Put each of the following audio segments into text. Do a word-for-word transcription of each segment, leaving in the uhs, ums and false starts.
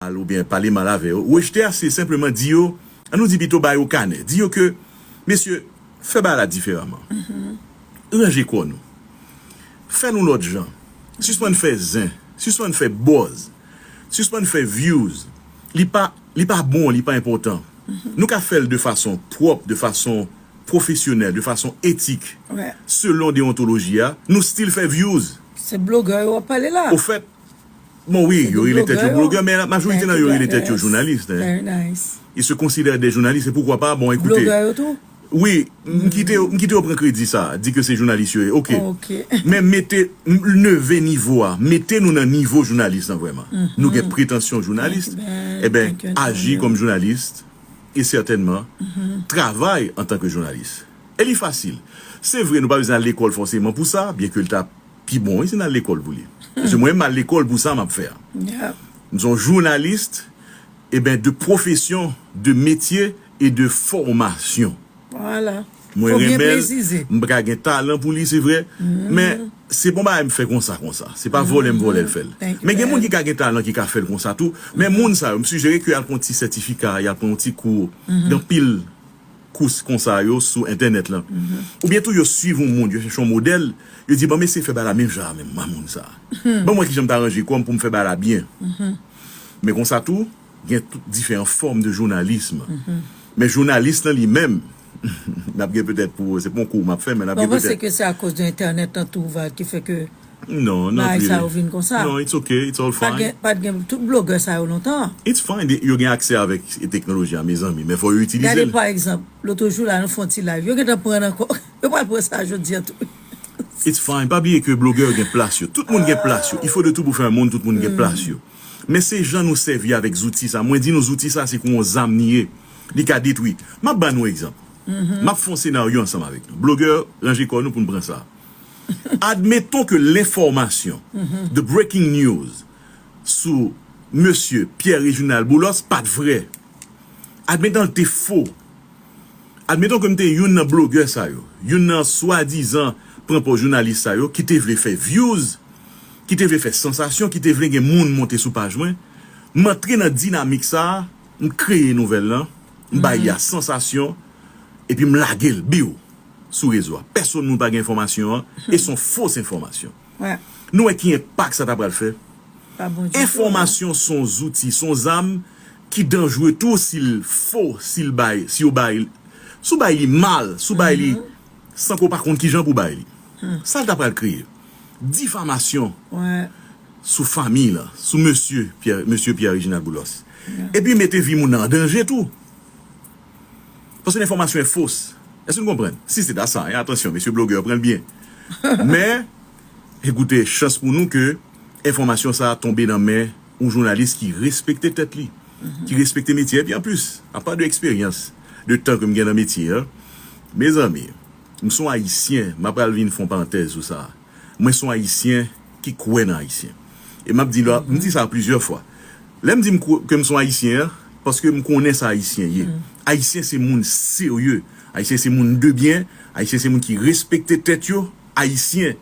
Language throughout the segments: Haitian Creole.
mal oubyen pale mal avè yo. Rejte a, se senpleman di yo, an nou di pito ba yo kanè. Di yo ke, mesye, fè bagay la diferaman. Ranje kò nou. Fè nou lòt jan. Sispann fè zen. Sispann fè buzz. Sispann fè views. Li pa, li pa bon, li pa enpòtan. Nou ka fè l de fason pwòp, de fason pwofesyonèl, de fason etik, selon deontoloji a, nou still fè views. Se blogè yo w ap pale la. Ofèt, bon, wi, yo rele tèt yo blogè, men majorite nan yo rele tèt yo jounalis. Ils se considèrent des journalistes, et pourquoi pas, bon, écoutez. Blogè yo tou? Wi, m kite, m kite yo pran kredi sa, di ke se jounalis yo ye, oke. Men mete, m- leve nivo a, mete nou nan nivo jounalis lan vrèman. Nou gen pretansyon jounalis, eben, aji kòm jounalis, e sètènman, travay antanke jounalis. E li fasil. Se vre, nou pa bezwen al lekòl fòseman pou sa, byenke l ta pi bon, wi, si n al lekòl pou li. Paske mwen, m al lekòl pou sa m ap fè a. M se yon jounalis, eben, de pwofesyon, de metye e de fòmasyon. Mwen renmen l, m pa ka gen talan pou li, se vre, men se bon bagay m fè konsa, konsa. Se pa vòlè m vòlè l fè l. Men gen moun ki ka gen talan, ki ka fè l konsa tou. Men moun sa yo, m sijere ke y al pran yon ti sètifika, y al pran yon ti kou, gen anpil kous konsa yo sou entènèt lan. Oubyen tou yo swiv yon moun, yo chèche yon modèl, yo di, "Ban m eseye fè bagay la menm jan a menm, a moun sa a. Ban m wè kijan m ta ranje kò m pou m fè bagay la byen." Men konsa tou, gen tout diferan fòm de jounalis. Men jounalis lan li menm, n ap gen petèt pou, se pa yon kou m ap fè, men n ap gen petèt. Bon, mwen panse ke se akoz de entènèt lan tou, Val, ki fè ke Non, not really. Bagay sa yo vin konsa. Non, it's okay, it's all fine. Pa t gen, pa t gen tout blogè sa yo lontan. It's fine, yo gen aksè avèk teknoloji a, mezanmi, men fò yo itilize l. Gade, pa egzanp, lòt jou la, nou fè yon ti live. Yo gentan pran ankò. Yo pral pran sa jodi a tou. It's fine, pa bliye ke blogè yo gen plas yo. Tout moun gen plas yo. Il faut de tout pour faire un monde, tout moun gen plas yo. Men se jan nou sèvi avèk zouti sa. Mwen di nou zouti sa, se kou yon zam li ye. Li ka detwi. M ap ban nou egzanp. M ap fè yon senaryo ansanm avèk nou. Blogè, ranje kò nou pou n pran sa. Admettons que l'information, the breaking news, sou mesye Pierre Réginald Boulos pa t vrè. Admettons l te fo. Admettons que m te youn nan blogè sa yo, youn nan swadizan pran pòz jounalis sa yo ki te vle fè views, ki te vle fè sansasyon, ki te vle gen moun monte sou paj mwen. M antre nan dinamik sa a, m kreye nouvèl lan, m bay li a sansasyon, epi m lage l, biw, sou rezo a. Pèsonn moun pa gen enfòmasyon an, e se yon fos enfòmasyon. Nou wè ki enpak sa ta pral fè. Enfòmasyon se yon zouti, se yon zam ki danjre tou si l fo, si l bay, si yo bay, si w bay li mal, si w bay li san ke w pa konn kijan pou w bay li. Sa l ta pral kreye. Difamasyon sou fanmi lan, sou mesye Pierre, mesye Pierre Réginald Boulos. Epi mete vi moun nan an danje tou. Paske enfòmasyon e fos. Èske nou konprann? Si se ta sa, e atansyon, mesye blogè yo pran l byen. Men, ekoute, chans pou nou ke enfòmasyon sa a tonbe nan men yon jounalis ki respekte tèt li, ki respekte metye. Epi anplis, apa de eksperyans, de tan ke m gen nan metye a, mezanmi, m se yon Ayisyen, m ap pral vin fè yon parantèz sou sa. Mwen se yon Ayisyen ki kwè nan Ayisyen. E m ap di la, m di sa plizyè fwa. Lè m di m kw- ke m se yon Ayisyen an, paske m konnen sa Ayisyen ye. Ayisyen se moun serye. Ayisyen se moun de byen. Ayisyen se moun ki respekte tèt yo. Ayisyen,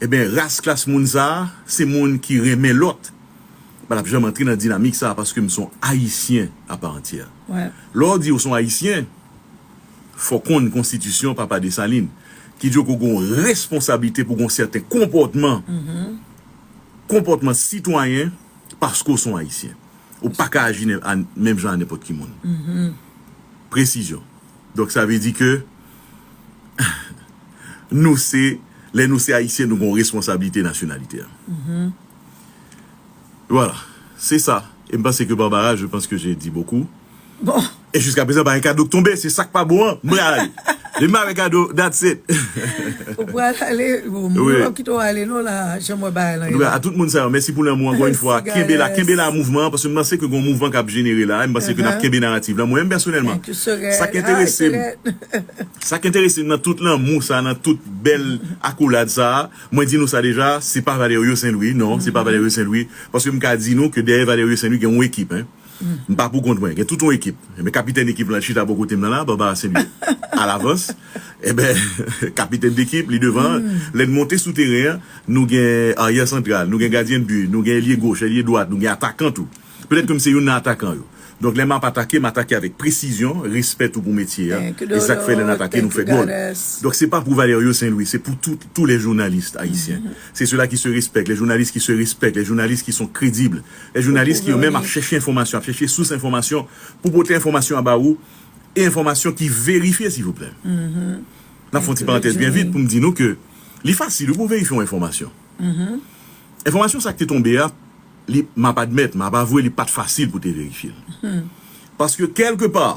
eben, ras klas moun sa a, se moun ki renmen lòt. M pa t ap janm antre nan dinamik sa a paske m se yon Ayisyen apa antyè. Lè w di w se yon Ayisyen, fò w konn konstitisyon Papa Desalin, ki di w ke w gen yon responsablite pou w gen yon sèten konpòtman, konpòtman sitwayen, paske w se yon Ayisyen. Ou pa ka aji nen- a- menm jan a nenpòt ki moun. Presizyon. Donk, sa vle di ke nou se, lè nou se Ayisyen, nou gen yon responsablite nasyonalite a. Voilà, se sa. E m panse ke Barbara, je pense que j'ai dit beaucoup. Bon. E jiska prezan, pa gen kado k tonbe, se sa k pa bon an. M pral ale. Demen avèk kado, that's it. Ou pral ale, bon, mwen p ap kite w ale non la, jan m wè bagay lan ye la. A tout moun sa yo, mèsi pou lanmou ankò yon fwa. Kenbe la, kenbe la mouvman an, paske m panse ke gen yon mouvman k ap jenere la, e m panse ke n ap kenbe naratif lan. Mwen menm pèsonèlman, sa k enterese m, sa k enterese m nan tout lanmou sa, nan tout bèl akolad sa, mwen di nou sa deja, se pa Valerio Saint Louis, non, se pa Valerio Saint Louis, paske m ka di nou ke dèyè Valerio Saint Louis gen yon ekip, en. M pa pou kont mwen, gen tout yon ekip. Men kapitèn ekip lan chita bò kote m nan la, Barbara Saint Louis. Alavans, eben, kapitèn dekip, li devan. Lè n monte sou teren an, nou gen aryè santral, nou gen gadyen de bi, nou gen elye goch, elye dwat, nou gen atakan tou. Petèt ke m se youn nan atakan yo. Donk, lè m ap atake, m atake avèk presizyon, respè tou pou metye a. E sa k fè lè n atake, nou fè gòl. Donk, se pa pou Valerio Saint Louis, se pou tout, tous les journalistes haïtiens. C'est ceux-là qui se respectent, les journalistes qui se respectent, les journalistes qui sont crédibles, les journalistes ki yo menm ap chèche enfòmasyon, ap chèche sous enfòmasyon pou pote enfòmasyon a ba ou, e enfòmasyon ki verifye, silvouplè. N ap fè yon ti parantèz byen vit pou m di nou ke li fasil pou verifye yon enfòmasyon. Enfòmasyon sa k te tonbe a, li, m ap admèt, m ap avwe, li pa t fasil pou te verifye l. Paske kèlkepa,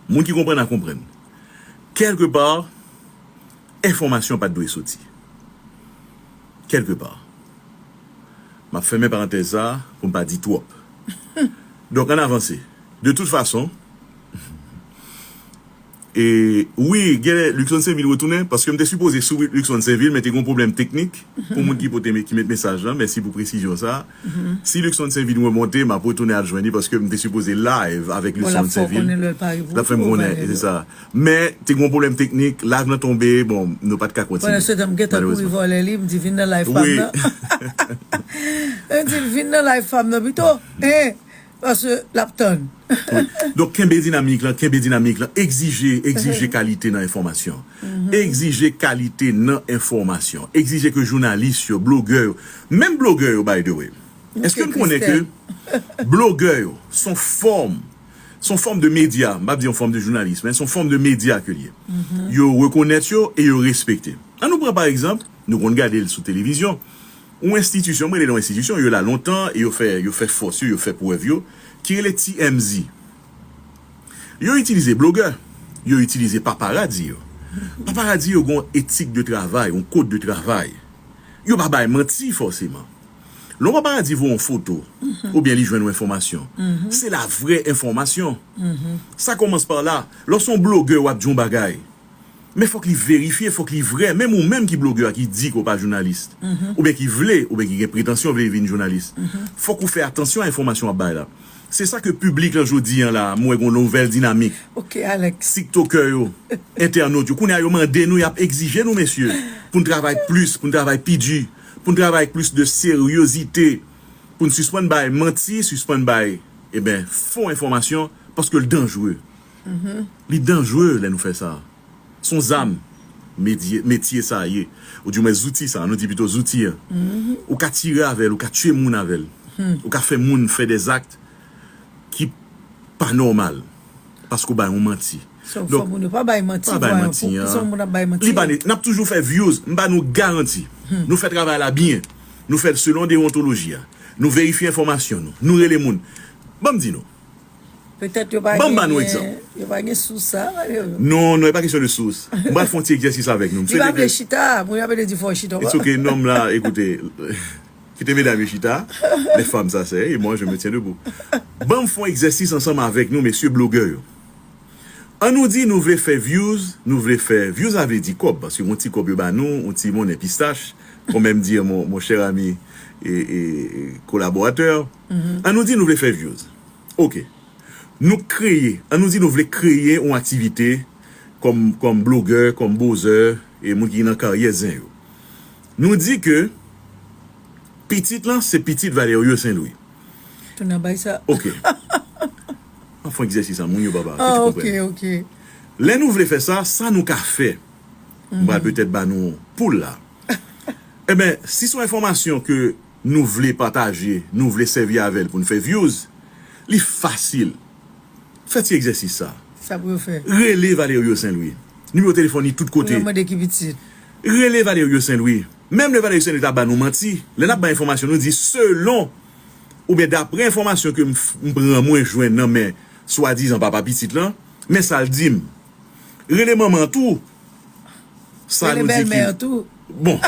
moun ki konprann a konprann, kèlkepa, enfòmasyon pa t dwe soti. Kèlkepa. M ap fèmen parantèz sa a pou m pa di twòp. Donk, ann avanse. De tout fason, e wi, genlè Luckson Sainvil retounen, paske m te sipoze sou Luckson Sainvil, men te gen yon pwoblèm teknik pou moun ki pote, ki met mesaj lan. Mèsi pou presizyon sa a. Si Luckson Sainvil remonte, m ap retounen al jwenn li, paske m te sipoze live avèk Luckson Sainvil. L ap fè m konnen, se sa. Men, te gen yon pwoblèm teknik, live lan tonbe, bon, nou pa t ka kontinye. Pandan se tan, m gentan kouri vòlè li, m di, "Vin nan live pa m nan." M di, "Vin nan live pa m nan pito." Hein? Paske l ap tann. Donk, kenbe dinamik lan, kenbe dinamik lan, egzije, egzije kalite nan enfòmasyon. Egzije kalite nan enfòmasyon. Egzije ke jounalis yo, blogè yo, menm blogè yo, by the way. Èske n konnen ke blogè yo, se yon fòm, se yon fòm de medya, m p ap di yon fòm de jounalis, men se yon fòm de medya ke l ye. Yo rekonèt yo e yo respekte. Ann nou pran, pa egzanp, nou konn gade l sou televizyon, yon enstitisyon, m rele l yon enstitisyon, yo la lontan, e yo fè, yo fè fòs yo, yo fè prèv yo, ki rele T M Z. Yo itilize blogè, yo itilize paparazzi yo. Paparazzi yo gen yon etik de travay, yon kod de travay. Yo pa bay manti fòseman. Lè yon paparazzi voye yon foto, oubyen li jwenn yon enfòmasyon, se la vrè enfòmasyon. Sa kòmanse pa la. Lè w se yon blogè, w ap di yon bagay, men fòk li verifye, fòk li vrè. Menm ou menm ki blogè a, ki di ke w pa jounalis, oubyen ki vle, oubyen ki gen pretansyon vle vin jounalis, fòk ou fè atansyon a enfòmasyon w ap bay la. Se sa ke piblik lan jodi an la, m wè gen yon nouvèl dinamik. Ok, Alex. TikTokè yo, entènot yo, kounye a yo mande nou, y ap egzije nou, mesye, pou n travay plis, pou n travay pi di, pou n travay plis de seryozite, pou n sispann bay manti, sispann bay, eben, fo enfòmasyon, paske l danjere. Li danjere lè nou fè sa. Se yon zam. Medye, metye sa ye. Ou di mwen zouti sa, nou di pito zouti an. Ou ka tire avè l, ou ka tiye moun avè l. Ou ka fè moun fè dè zak ki pa nòmal. Paske w bay yon manti. Donk, pa bay manti an. Li pa ne-, n ap toujou fè views, m ba nou garanti. Nou fè travay la byen. Nou fè l selon dewontoloji a. Nou verifye enfòmasyon nou. Nou rele moun. Ban m di nou. Petèt yo pa gen, yo pa gen sous sa, Valerio. Non, non, e pa kesyon de sous. M pral fè yon ti egzèsis avèk nou. Li pa vle chita, moun yo ap vle di fò chita. It's ok, nonm la, ekoute, kite medam yo chita. Les femmes, ça c'est, et moi, je me tiens debout. Ban m fè yon egzèsis ansanm avèk nou, mesye blogè yo. An nou di nou vle fè views, nou vle fè, views la vle di kòb, paske yon ti kòb yo ba nou, yon ti monnen pistach, comme aime dire mon, mon cher ami et, et, et collaborateur. An nou di nou vle fè views. Ok. Nou kreye, an nou di nou vle kreye yon aktivite kòm, kòm blogè, kòm bozè, e moun ki nan karyè zen yo. Nou di ke pitit lan se pitit Valerio Saint Louis. Tounen bay sa. Ok. An fè egzèsis an, moun yo pa, pa, ki te konprann. Ah, ok, ok. Lè nou vle fè sa, sa nou ka fè. M pral petèt ba nou poul la. Eben, si se yon enfòmasyon ke nou vle pataje, nou vle sèvi avè l pou n fè views, li fasil. Fè ti egzèsis sa. Sa pou yo fè. Rele Valerio Saint Louis. Nimewo telefòn li tout kote. Pou yo mande ki pitit. Rele Valerio Saint Louis. Menm lè Valerio Saint Louis ta ba nou manti, lè n ap bay enfòmasyon, nou di selon oubyen daprè enfòmasyon ke m, m pran, mwen jwenn nan men swadizan papa pitit lan, men sa l di m. Rele manman an tou. Sa nou di ki. Bon.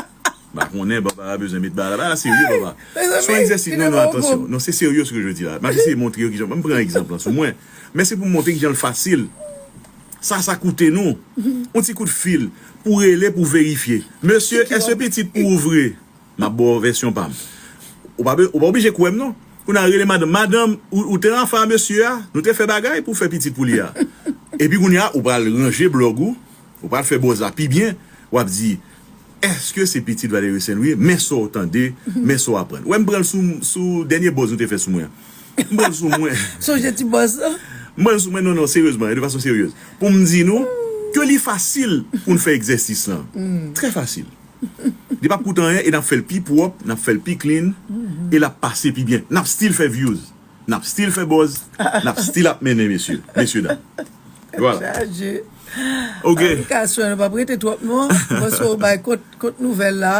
M pa konnen, papa a bezwen met bagay la. Bagay la serye, papa. Se yon egzèsis, non, non, atansyon. Non, se serye ce que je dis là. M ap eseye montre yo kijan. M pran egzanp lan sou mwen. Men se pou m montre kijan l fasil. Sa, sa koute nou. Yon ti kout fil pou rele, pou verifye. Mesye, èske pitit pou ou vre? M ap ba w vèsyon pa m. Ou pa be-, ou pa oblije kwè m, non. Kounye a rele madanm. Madanm, ou, ou te anfè a mesye a, nou te fè bagay pou fè pitit pou li a. Epi kounye a, ou pral ranje blòg ou, ou pral fè buzz la pi byen, w ap di, Èske se pitit Valerio Saint Louis? Men sa w tande, men sa w aprann. Wè, m pran l sou, sou dènye buzz nou te fè sou mwen an. M pran l sou mwen. Sonje ti buzz la. M pran l sou mwen, non, non, seryezman, de fason seryez. Pou m di nou ke li fasil pou n fè egzèsis lan. Trè fasil. Li p ap koute anyen e n ap fè l pi pwòp, n ap fè l pi clean, e l ap pase pi byen. N ap still fè views, n ap still fè buzz, n ap still ap mennen, mesye, mesye dam. Vwala. Chaje. Ok. Aplikasyon, nou p ap rete twòp non. Bon, so, bay kot, kot nouvèl la.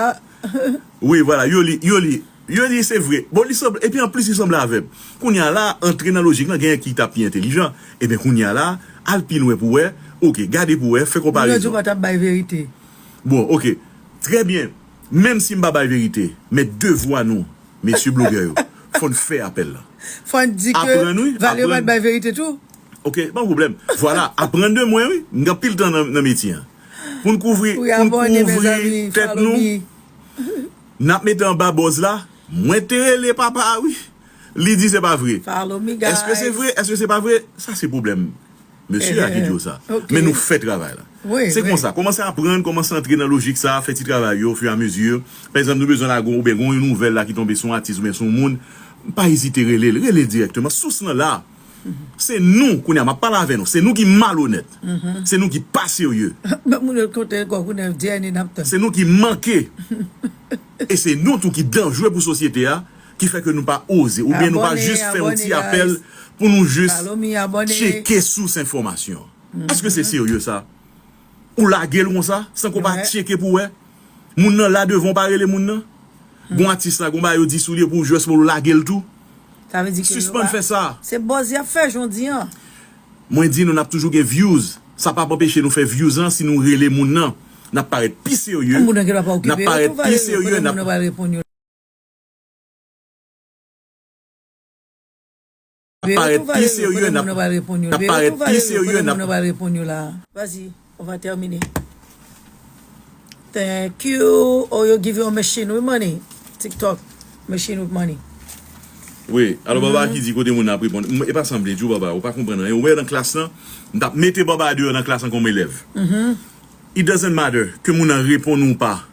Wi, vwala, yo li, yo li, yo li, se vre. Bon, li sanble, epi anplis, li sanble avè m. Kounye a la, antre nan lojik lan, genyen ki ta pi entelijan. Ebyen, kounye a la, al pi lwen pou wè. Ok, gade pou wè, fè konparezon. Yo di w pa t ap bay verite. Bon, ok. Trè byen. Menm si m pa bay verite, men devwa nou, mesye blogè yo, fò n fè apèl lan. Fò n di ke Valerio pa t bay verite tou. Ok, pa pwoblèm. Vwala, aprann de mwen, wi. M gen anpil tan nan, nan metye an. Pou n kouvri, pou n kouvri tèt nou, n ap mete anba buzz la. Mwen te rele papa a, wi. Li di se pa vre. Èske se vre? Èske se pa vre? Sa se pwoblèm mesye a ki di w sa. Men nou fè travay la. Se konsa, kòmanse aprann, kòmanse antre nan lojik sa, fè ti travay yo, ofiramezi. Pa egzanp, nou bezwen lage oubyen gen yon nouvèl la ki tonbe sou yon atis oubyen sou yon moun. Pa ezite rele l, rele l dirèkteman. Sous lan la. Se nou, kounye a, m ap pale avè nou. Se nou ki malonèt. Se nou ki pa serye. Ban moun yo konte ankò, kounye a, dènye n ap tann. Se nou ki manke. E se nou tou ki danjre pou sosyete a, ki fè ke nou pa oze, oubyen nou pa jis fè yon ti apèl pou nou jis tcheke sous enfòmasyon. Èske se serye sa? Ou lage l konsa, san ke w pa tcheke pou wè? Moun nan la devan w, pa rele moun nan. Gon atis la, gon bagay yo di sou li, epi w jis pou w lage l tou. Sispann fè sa. Se buzz y ap fè, jan w di an. Mwen di nou, n ap toujou gen views. Sa p ap anpeche nou fè views lan si nou rele moun nan. N ap parèt pi serye. N ap parèt pi serye, n ap parèt pi serye, n ap. Vas-y, on va terminer. Thank you. Oh, yo give you a machine with money. TikTok, machine with money. Wi, alò baba ki di kote moun nan ap reponn. M- E pa sa m vle di w, baba, ou pa konprann anyen. Ou wè nan klas lan, m t ap mete baba deyò nan klas lan kòm elèv. It doesn't matter ke moun nan reponn ou pa.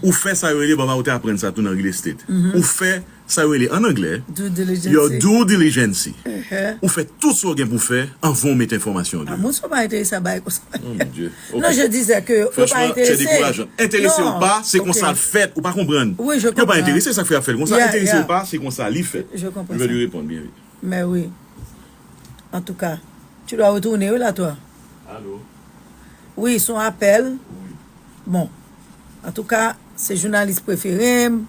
Ou fè sa yo rele, baba, ou te aprann sa tou nan real estate. Ou fè sa yo rele an anglè, your due diligence. Ou fè tout sa w gen pou fè anvan w mete enfòmasyon deyò. Moun sa pa enterese a bagay konsa. Oh mon Dieu. Non, je disais que yo pa enterese. Enterese ou pa, se konsa l fèt. Ou pa konprann. Yo pa enterese, sa k fè y ap fè l konsa. Enterese ou pa, se konsa li fèt. Je vais lui répondre bien vite. Mais oui. En tout cas, tu dois retourner, oui, là, toi. Allô? Oui, son appel. Bon. En tout cas, se jounalis prefere m.